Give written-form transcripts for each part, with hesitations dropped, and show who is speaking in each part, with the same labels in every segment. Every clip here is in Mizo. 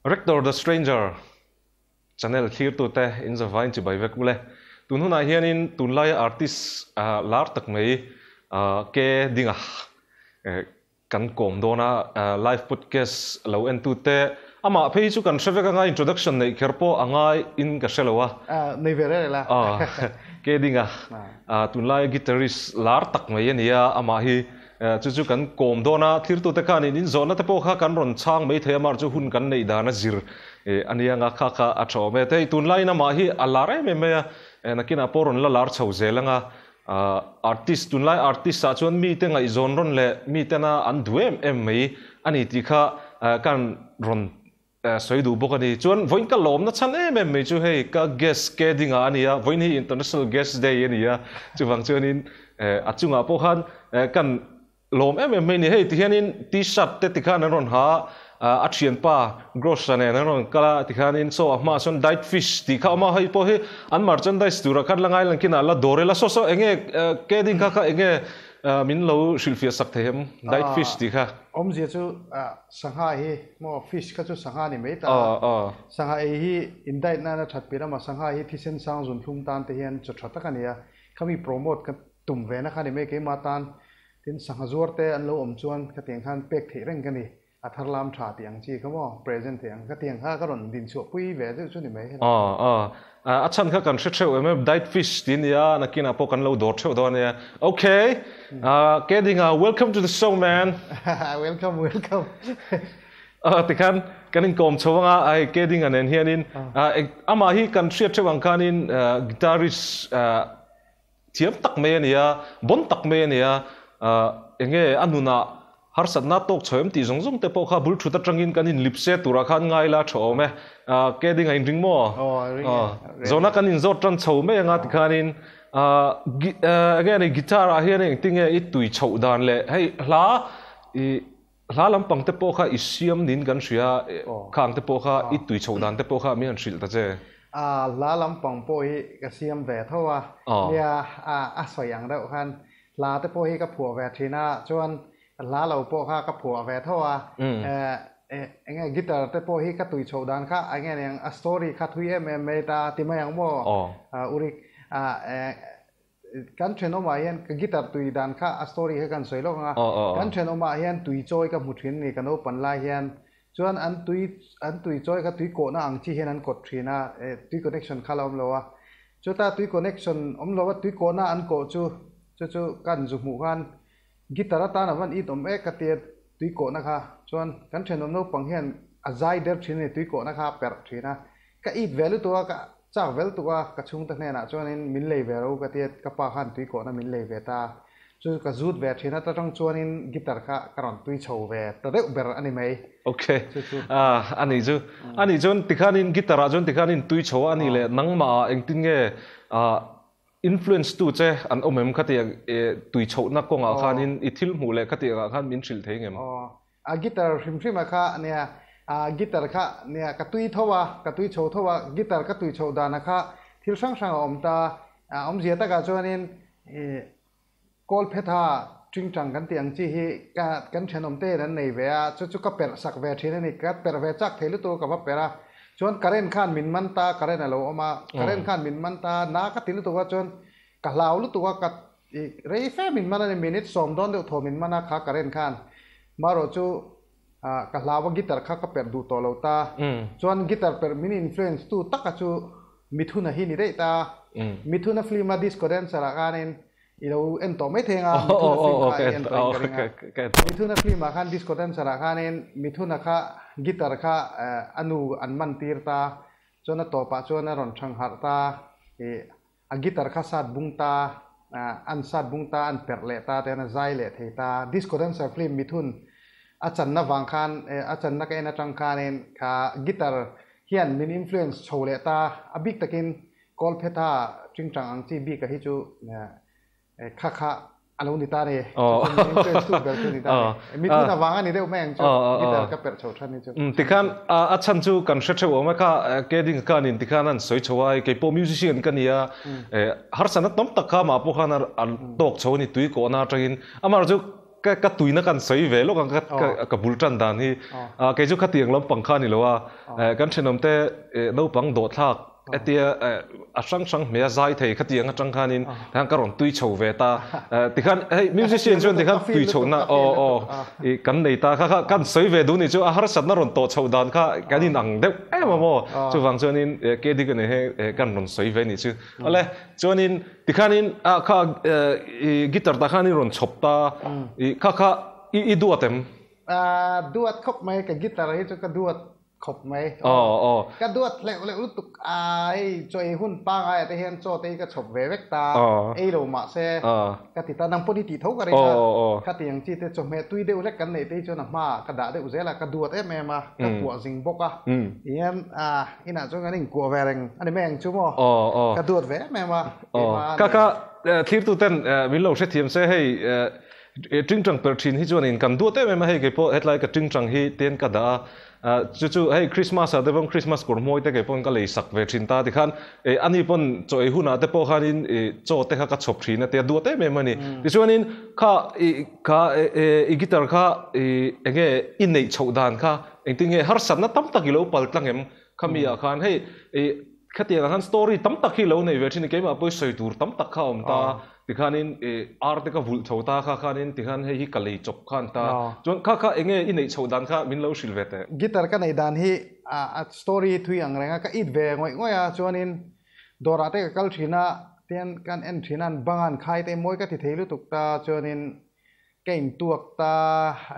Speaker 1: Rector the Stranger channel thlirtute in zavain chibai vek ule. Tun hunah hianin tunlaia artist lar tak mai ke dinga kan kawm dawn a, live podcast lo entute amah phei chu kan hre vek anga introduction neih kher pawh a ngai in ka hre lo a.
Speaker 2: Nei ve reng la.
Speaker 1: Ke dinga tunlaia guitarist lar tak mai a ni a, amah hi Chu chu kan kawm dawn a, thirtute khanin in zawhna te pawh kha kan rawn chhang mai thei a, mar chu hun kan neih dan a zir a nia anga kha kha a tha awm e. Hei tunlaiin amah hi a lar em em mai a, nakinah pawh rawn la lar chho zel anga, artist tunlai artist ah chuan mite ngaihzawn rawn leh mitena an duh em em mai a ni tih kha kan rawn sawi duh bawk a ni. Chuan vawiin ka lawmna chhan em em mai chu hei ka guest ke dingah a ni a, vawiin hi International Guest Day a ni a, chuvang chuanin a chungah pawh khan kan lawm em em mai a ni. Hei tihianin T-shirt te tikhan an rawn ha a, a thianpa Gross-a nen an rawn kal a, tikhanin saw a hmaah sawn Diet Fish tih kha a awm a, hei pawh hi an merchandise turah khan la ngai lang kinah la dawr ila, saw saw enge ke ding kha kha enge min lo hrilhfiah sak thei em Diet Fish tih kha?
Speaker 2: Awmzia chu Sangha hi maw fish kha chu sangha ni mai ta a, sangha ei hi in diet nana that piah lama sangha hi thisen sang zun thlum tan te hian chaw tha tak a ni a, khami promote ka tum ve na kha ni mai keimah tan tin sangha zuar te an lo awm chuan khatiang khan pek theih reng ka ni, a thar lam tha tih ang chi kha maw present theih ang khatiang kha ka rawn din chhuah pui ve deuh chu ni mai helai.
Speaker 1: A chhan kha kan hre theuh em em, diet fish tih a nia, nakinah pawh kan lo dawr theuh dawn a nia. Ok, ke dinga welcome to the show man.
Speaker 2: Welcome, welcome.
Speaker 1: Tikhan kan inkawm chho anga, hei ke dinga nen hianin amah hi kan hriat theuh ang khanin guitarist Thiam tak mai a ni a, bon tak mai a ni a, enge a nunah harsatna tawk chho em tih zawng zawng te pawh kha bul thut atangin kan inlip se turah khan ngai la tha awm e. Ke ding a inring maw?
Speaker 2: Aw, a ring
Speaker 1: e. Zawhna kan inzawt tan chho mai anga tikhanin enge a ni guitar ah hian engtinge i tui chhoh dan leh hei hla i hla lampang te pawh kha i siam niin kan hria a, khang te pawh kha i tui chhoh dan te pawh kha min han hrilh ta che.
Speaker 2: A, hla lampang pawh hi ka siam ve tho a, nia a sawi ang deuh khan hla te pawh hi ka phuah ve thin a, chuan hla lo pawh kha ka phuah ve tho a, eng nge guitar te pawh hi ka tui chhoh dan kha eng nge niang a story kha thui em em mai ta ti mai ang maw Urik, Kan thenawmah hian ka guitar tui dan kha a story kha kan sawi lawk ang a, kan thenawmah hian tui chawi ka hmu thin ni ka naupan lai hian chuan an tui an tui chawi kha tui kawhna ang chi hian an kawt thin a, tui connection kha la awm lo a, chuta tui connection awm lo a tui kawhna an kawh chu chu chu kan zu hmuh khan guitar atan a van it awm ek a tia tui kawhna kha chuan kan thenawm naupang hian a zai der thin a ni tui kawhna kha a perh thin a, ka it ve lutuk a ka Chak vel tuk a, ka chhungte hnenah chuanin min lei ve ro ka ti a, ka pa khan tui kawhna min lei ve ta. Chu ka zut ve thin a, ta tang chuanin guitar kha ka rawn tui chho ve ta deuh ber a ni mai.
Speaker 1: Ok, ah a nih chu. A nih chuan tikhanin guitar ah chuan tikhanin tui chho a nih leh nangmah ah engtin nge ah influence tu che an awm em khatiang tui chhohna kawngah khanin i thil hmuh leh khatiang ah khan min hrilh thei ngem?
Speaker 2: A guitar hrim hrim a kha nia, a guitar kha nia ka tui tho a, ka tui chho tho a, guitar ka tui chho dan a kha thil hrang hrang a awm ta, a awmzia takah chuanin ih kawl phetha tingtang kan tih ang chi hi ka kan thenawm te hian an nei ve a, chu chu ka perh sak ve thin a ni, ka perh ve chak thei lutuk a ka va perh a, chuan current khan min man ta, current a lo awm a, current khan min man ta, na ka ti lutuk a chuan ka hlau lutuk a ka I rei fe min man a ni, minute sawm dawn deuh thaw min man a kha current khan. Marawh chu ka hlau a guitar kha ka perh duh tawh lo ta. Chuan guitar perh min influence tu taka chu Mithuna hi ni daih ta. Mithuna film a disco dancer ah khanin i lo en tawh mai thei anga Mithuna film kha i en tawh in ka ring a. Mithuna film ah khan disco dancer ah khanin Mithuna kha guitar kha a nu an man tir ta. Chuan a tawpah chuan a rawn thang harh ta. I A guitar kha sat bung ta, an sat bung ta, an perh leh ta te hian a zai leh thei ta. Disco dancer film mithun a channa vang khan, a channa ka en atang khanin kha guitar hian min influence chho leh ta. A bik takin Kawlphetha tingtang ang chi bika hi chu kha kha A lo ni ta ni. Chu chu min influence tu ber chu ni ta ni. Mithun avang a ni deuh mai ang chu. Guitar ka perh chho than ni chu.
Speaker 1: Tikhan a chhan chu kan hre theuh awm e kha ke ding khanin tikhan an sawi chho a, kei pawh musician ka ni a, harsatna tam tak kha mah pawh khan a tawk chho a ni tui kawhna atangin. Amaherawhchu chu Ka ka tuina kan sawi ve lawk ang ka ka ka bul tan dan hi. Kei chu khatiang lampang kha a ni lo a, kan thenawmte naupang dawhthlak hetia a hrang hrang hmeh a zai thei khatiang atang khanin tikhan ka rawn tui chho ve ta. Tikhan hei musician chuan tikhan tui chhohna aw aw i kan nei ta kha kha kan sawi ve duh ni chu a harsatna rawn tawh chhoh dan kha kan inang deuh em a maw. Chuvang chuanin KD ka nei he kan rawn sawi ve nih chu. Awle chuanin Tikhanin ah kha i guitar tah khan i rawn chhawp ta i kha kha i i duat em?
Speaker 2: Ah duat khawp mai ka guitar hi chu ka duat khawp mai aw ka duat hleuh hleuh lutuk a hei chaw ei hun pangai ah te hian chaw te hi ka chhawp ve vek ta ei lo mahse ka ti ta nang pawh ni tih tho ka ring a khatiang chi te chawhmeh tui deuh hlek kan neih te hi chuan a hmaah ka dah deuh zel a ka duat em em a ka kuah zing bawk a tihian ah Inah chuan kan inkuah ve reng a ni mai ang chu maw? Ka duat ve em em a, keimah a ni.
Speaker 1: Ka ka thlirtu ten min lo hrethiam se hei tingtang perh thin hi chuanin kan duat em em a, hei keipawh hetlai ka tingtang hi ten ka dah a, chu chu hei Christmas ah te pawh Christmas kawr hmawi te keipawh ka lei sak ve thin ta tikhan ani pawn chaw ei hunah te pawh khanin chaw te kha ka chhawp thin a tia duat em em a ni. Tichuanin kha kha i guitar kha enge i neih chhoh dan kha Engtin nge harsatna tam tak i lo pal tlang em? Khami ah khan hei i khatiang ah khan story tam tak hi lo nei ve thin a, keimah pawh i sawi tur tam tak kha a awm ta, tikhanin i ar te ka vulh chho ta kha khanin tikhan hei hi ka lei chawp khan ta, chuan kha kha enge i neih chhoh dan kha min lo hrilh ve teh.
Speaker 2: Guitar ka neih dan hi a story thui ang reng a, ka it ve ngawih ngawih a, chuanin dawrah te ka kal thin a, tian kan en thin a, an bang a an khai te mawi ka ti thei lutuk ta, chuanin Ka intuak ta,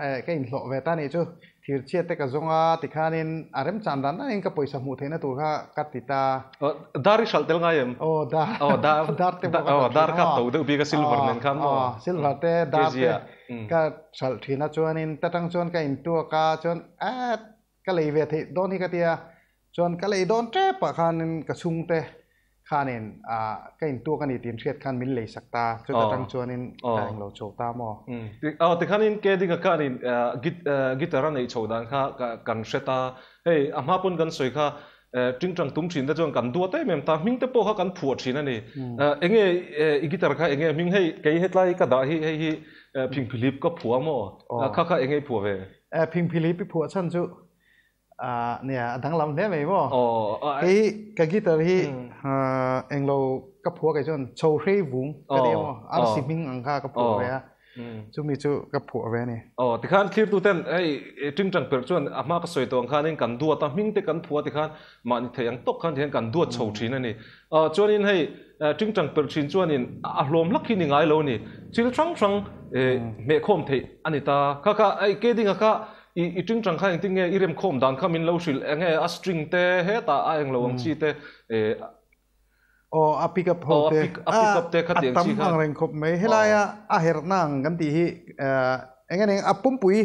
Speaker 2: eh, ka inhlawh ve ta nih chu. Thirchhiat te ka zawng a, tikhanin a remchan dan danin ka pawisa hmuh theihna tur kha ka ti ta.
Speaker 1: Aw, dar i hralh tel ngai em?
Speaker 2: Aw, dar.
Speaker 1: Aw, dar.
Speaker 2: Dar te pawh ka hralh thin a.
Speaker 1: Aw, dar kha to deuh bik a silver nen khan maw?
Speaker 2: Aw, silver te, dar te ka hralh thin a, chuanin ta tang chuan ka intuak a, chuan, eh, Ka lei ve theih dawn hi ka tia, chuan ka lei dawn tep ah khanin ka chhungte khanin ah ka intuak a ni tih hriat khan min lei sak ta, chuta tang chuanin ka englo chho ta maw?
Speaker 1: Aw tikhanin ke dinga khanin guitar a neih chho dan kha kan hre ta, hei a hma pawn kan sawi kha tingtang tum thin te chuan kan duat em em ta, hming te pawh kha kan phuah thin a ni. Enge i guitar kha enge hming hei kei hetlai ka dah hi hei hi phingphilip ka phuah maw? Kha kha enge i phuah ve?
Speaker 2: Phingphilip i phuah chhan chu nia a danglam hle mai maw? Kei ka guitar hi englo ka phuah kei chuan chho hrei vung ka ti emaw arsi hming ang kha ka phuah ve a, chumi chu ka phuah ve a ni.
Speaker 1: Aw tikhan thlirtu ten hei tingtang perh chuan a hma ka sawi tawh ang khanin kan duat a, hming te kan phuah tikhan mahni theih ang tawk khan tihian kan duat chho thin a ni. Chuanin hei tingtang perh thin chuanin a hlawm hlak hi ni ngai lo a ni. Thil hrang hrang hmehkhawm theih a ni ta. Kha kha hei ke dinga kha i tingtang kha engtin nge i remkhawm dan kha min lo hrilh eng nge a string te hetah a englo ang chi te
Speaker 2: Aw a pick up ho te
Speaker 1: a pick up te khatiang
Speaker 2: chi kha a tam ang reng khawp mai. Helaia a herhna ang kan tih hi eng nge eng a pumpui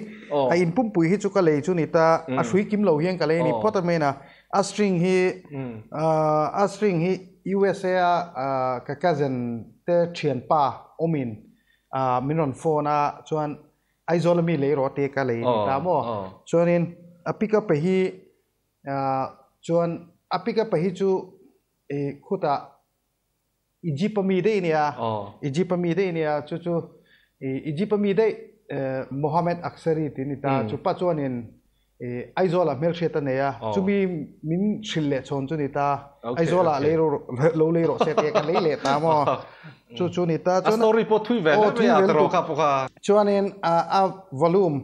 Speaker 2: a in pumpui hi chu ka lei chu ni ta a hrui kim lo hian ka lei a ni phawt a main a. A string hi a string hi USA a ka cousin te thianpa awmin min rawn phone a chuan Aizawl ami lei rawh te ka lei ni ta maw chuanin a pick up hi chuan a pick up hi chu khutah Egypt ami daih a nia Egypt ami daih a nia chu chu Egypt ami daih Mohammed Aksari tih a ni ta chu pa chuanin Aizawl ah hmelhriat a nei a chumi min hrilh leh chhawn chu a ni ta Aizawl ah lei lo lei rawh se tia ka lei leh ta maw chu chu a ni ta
Speaker 1: chuan a story pawh thui ve hle mai a tawrh kha pawh kha
Speaker 2: chuanin a volume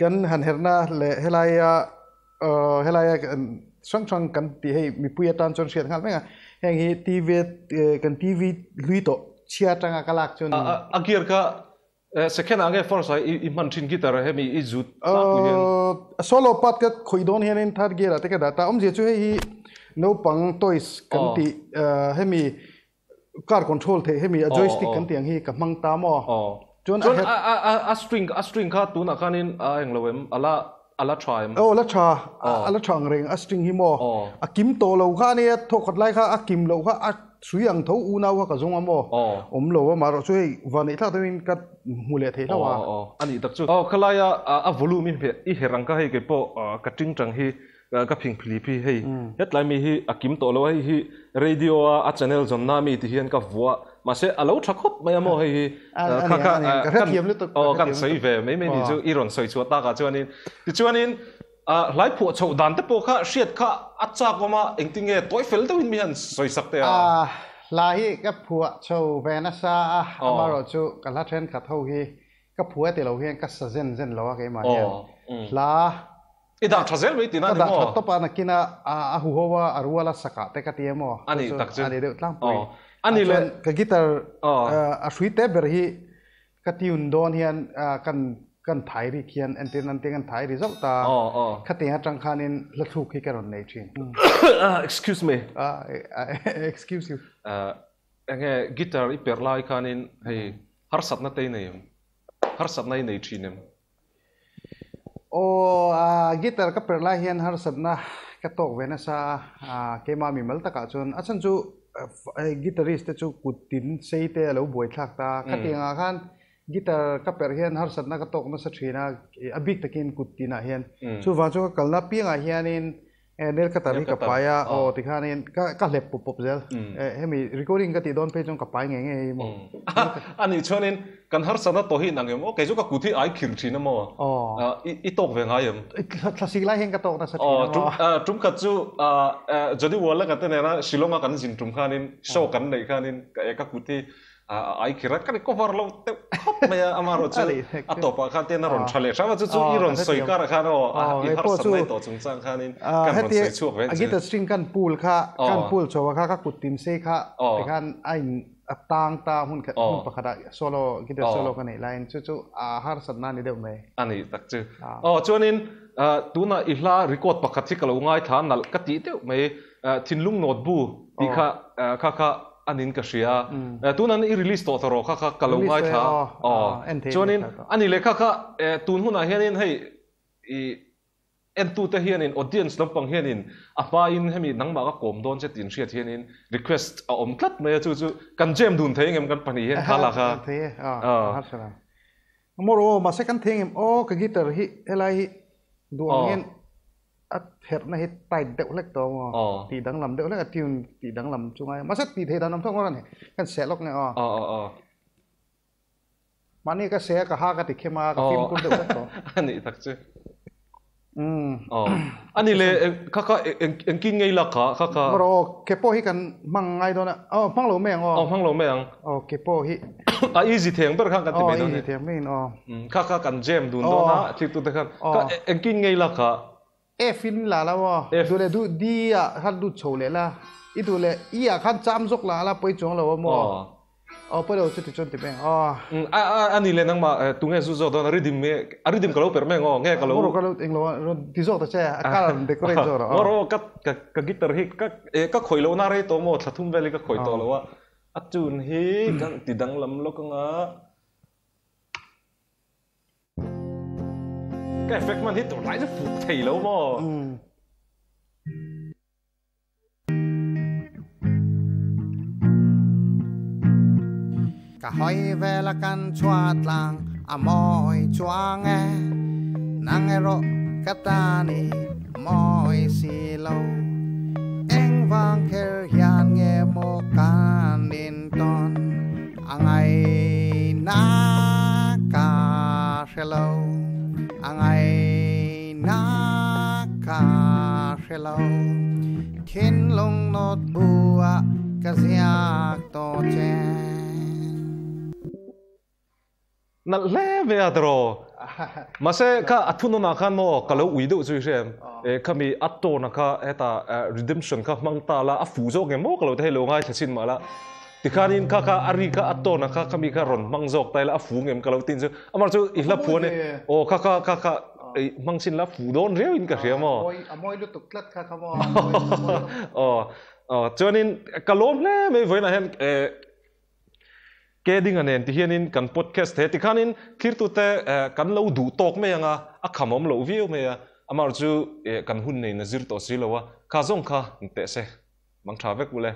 Speaker 2: kan han herhna leh helaia Helaia hrang hrang kan tih hei mipui atan chuan hriat nghal vek a, heng hi TV kan TV hlui tawh chhia atanga ka lak chu a ni.
Speaker 1: A gear kha second ah nge first ah i hman thin guitar hemi i zut tlangpui hian?
Speaker 2: Solo part ka khawih dawn hianin third gear ah te ka dah ta, awmzia chu hei hi naupang toys kan tih hemi car control theih hemi a joystick kan tih ang hi ka hmang ta maw?
Speaker 1: Chuan a string a string kha tunah khanin a englo em a la a la tha em?
Speaker 2: Aw a la tha a la tha ang reng a string hi maw a kim tawh lo kha ania thawkhat lai kha a kim loh kha a hrui ang tho unau kha ka zawng a maw awm lo a marawh chu hei van eih thlak deuhin ka hmu leh thei hlauh a.
Speaker 1: Aw a nih tak chu. Aw khalaia a volume i herh ang kha hei keipawh ka tingtang hi. Ka phing philip hi hei hetlai mi hi a kim tawh lo a, hei hi radio a a channel zawnna mi ti hian ka vuah mahse a lo tha khawp mai a maw hei hi kha kha kan aw kan sawi ve mai mai ni chu i rawn sawi chhuah takah chuanin tichuanin hlai phuah chhoh dan te pawh kha hriat kha a chak awm a engtinge tawi fel deuhin mi hian sawi sak teh a.
Speaker 2: Hla hi ka phuah chho ve nasa a, amaherawhchu ka hla thenkhat ho hi ka phuah ti lo hian ka sa zen zen lo a keimah hian hla
Speaker 1: I dah tha zel mai tihna a ni
Speaker 2: maw? Ka dah tha tawp a, nakin a a huho a, a rual a sakah te ka ti em aw?
Speaker 1: A ni tak chu.
Speaker 2: A ni deuh tlangpui.
Speaker 1: A ni le.
Speaker 2: Ka guitar a hrui te ber hi ka tune dawn hian kan kan thai rik hian entir nan te kan thai ri zauh ta. Khatiang atang khanin hla thluk hi ka rawn nei thin.
Speaker 1: Excuse me.
Speaker 2: Excuse you.
Speaker 1: Enge guitar i perh lai khanin hei harsatna te i nei em? Harsatna i nei thin em?
Speaker 2: Aw, guitar ka perh lai hian harsatna ka tawk ve nasa a, keimah mimal takah chuan a chhan chu guitarist te chu kut tin sei te a lo buai thlak ta a, khatiangah khan guitar ka perh hian harsatna ka tawk nasa thin a, a bik takin kut tinah hian. Chuvang chu ka kalna piangah hianin Nail cutter hi ka pai a, aw tikhanin ka ka hlep pawp pawp zel. Hemi recording ka tih dawn phei chuan ka pai ngei ngei maw.
Speaker 1: A nih chuanin kan harsatna tawh hi inang em aw, kei chu ka kut hi ai khir thin a maw, i tawk ve ngai em?
Speaker 2: Thlasik lai hian ka tawk nasa thin a
Speaker 1: maw. Tum khat chu Jody Wallaka te nena Shillong-a kan zin tum khanin show kan neih khanin ka kut hi A ai khir a, ka ri cover lo deuh khawp mai a, amaherawh chu a tawpah khan ten a rawn tha leh hram a, chu chu i rawn sawi karah khan aw i harsat mai tawh chungchang khanin kan rawn sawi chhuak ve
Speaker 2: ang che. Guitar string kan pull kha, kan pull chho a kha ka kut tin sei kha tikhan a in a tang ta hmun khat hmun pakhatah solo guitar solo ka neih laiin chu chu a harsat na ni deuh mai.
Speaker 1: A ni tak chu. Aw chuanin tunah i hla record pakhat hi ka lo ngaithla nalh ka tih deuh mai, thinlung nawt bu tih kha kha kha anin ka hria tunan i release tawh tawh rawh kha kha ka lo ngaithla aw chuanin ani leh kha kha tun hunah hianin hei i entute hianin audience lampang hianin a hmain hemi nangmah ka kawm dawn che tih hriat hianin request a awm tlat mai a chu chu kan jam dun thei engem kan pahnih hian kha la kha
Speaker 2: Mawr aw, mahse kan theng em aw, ka guitar hi helai hi duh ang hian a herhna hi tight deuh hlek tawh maw, tih danglam deuh hlek a tune tih danglam chu ngai a, mahse tih theih dan awm thawk ngawt a ni, kan seh lawk nge aw. Mahni ka seh a ka ha ka ti khem a, ka fimkhur deuh hlek tawh.
Speaker 1: A nih tak chu. A ni le, kha kha engkin ngei lak kha, kha kha.
Speaker 2: Mawr aw, ke pawh hi kan hmang ngai dawn a, aw hmang lo mai ang aw.
Speaker 1: Aw hmang lo mai ang.
Speaker 2: Aw ke pawh hi.
Speaker 1: A easy theng ber khan kan ti mai dawn e.
Speaker 2: Aw easy theng maiin aw.
Speaker 1: Kha kha kan jam dun dawn a, thiltute khan. Kha engkin ngei lak kha.
Speaker 2: F in la lo aw, duh leh duh D ah khan lut chho leh la, i duh leh E ah khan cham zawk la la pawi chuang lo a maw. Aw pawi lo chu ti chuan ti mai ang aw.
Speaker 1: A a ni le nangmah tunge zu zawk dawn a rhythm nge a rhythm ka lo perh mai ang aw nge ka lo.
Speaker 2: Mawr ka lo eng lo a rawn ti zawk ta che a car a rawn decorate zawk rawh aw.
Speaker 1: Mawr aw ka ka ka guitar hi ka ka khawih loh na rei tawh maw thla thum vel hi ka khawih tawh lo a a tune hi ka ti danglam lawk anga. Ka effect hman hi tur lai chu fuh thei lo maw.
Speaker 2: Ka hawi vel a kan chhuah tlang a mawi chuang e, nang erawh ka tan i mawi si lo. Engvang kher hian nge maw kan intawn a ngaihna ka hre lo, a ngaihna ka hre lo. Thinlung nawt buah ka ziak tawh che.
Speaker 1: Nalh hle mai a tiraw. Mahse kha a thunawnah khan maw ka lo ui deuh chu i hria em? Khami a tawna kha heta redemption kha hmang ta la a fuh zawk nge maw ka lo ti hei lo ngaithla chin mah la. Tikhanin kha kha a ri kha a tawna kha khami kha rawn hmang zawk ta ila a fu ngem ka lo tin chu amah chu i hla phuan e aw kha kha kha kha i hmang chin la fu dawn riau in ka hria maw.
Speaker 2: A mawi lutuk tlat kha kha maw.
Speaker 1: Aw aw chuanin ka lawm hle mai vawiinah hian eh ke dinga nen ti hianin kan podcast he tikhanin thirtute kan lo duh tawk mai anga a khamawm loh viau mai a amah chu kan hun nei na zir tawh si lo a kha zawng kha teh se mang tha vek ule.